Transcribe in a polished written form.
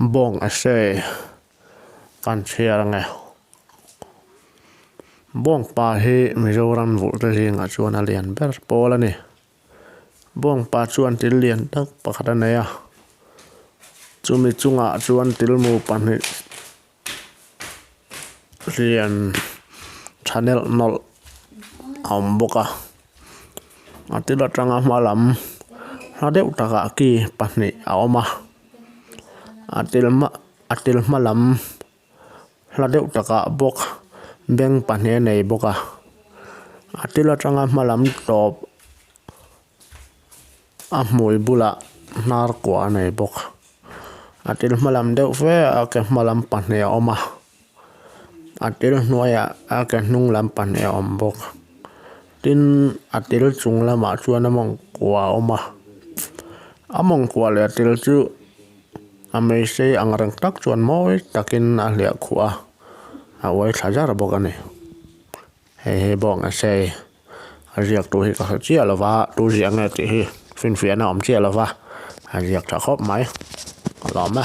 Bawng essay kan chhiar ange. Bawng pa hi Mizoram vulh te zingah chuan a lian ber pawl a ni. Bawng pa chuan til lian tak pakhat a nei a, chumi chungah chuan tilmu pahnih lian tha nelh nawlh a awm bawk a a til atanga hma lam hla deuh takah ki pahnih a awm a a til hma a til hma lam hla deuh takah bawk beng pahnih a nei bawk a a til atanga hma lam tawp a hmui bulah hnar kua a nei bawk a til hma lam deuh fe a ke hma lam pahnih a awm a a til hnuaiah a ke hnung lam pahnih a awm bawk tin a til chung lamah chuan a mawng kua a awm a a mawng kua leh a til chu a mei sei ang reng tak chuan mawi takin a hliah khuh a a uai thla zar bawk a ni hei hi bawng a sei. A ziak tu hi ka hre chiah lo va tu ziah nge tih hi finfiahna a awm chiah lo va a ziak tha khawp mai ka lawm e.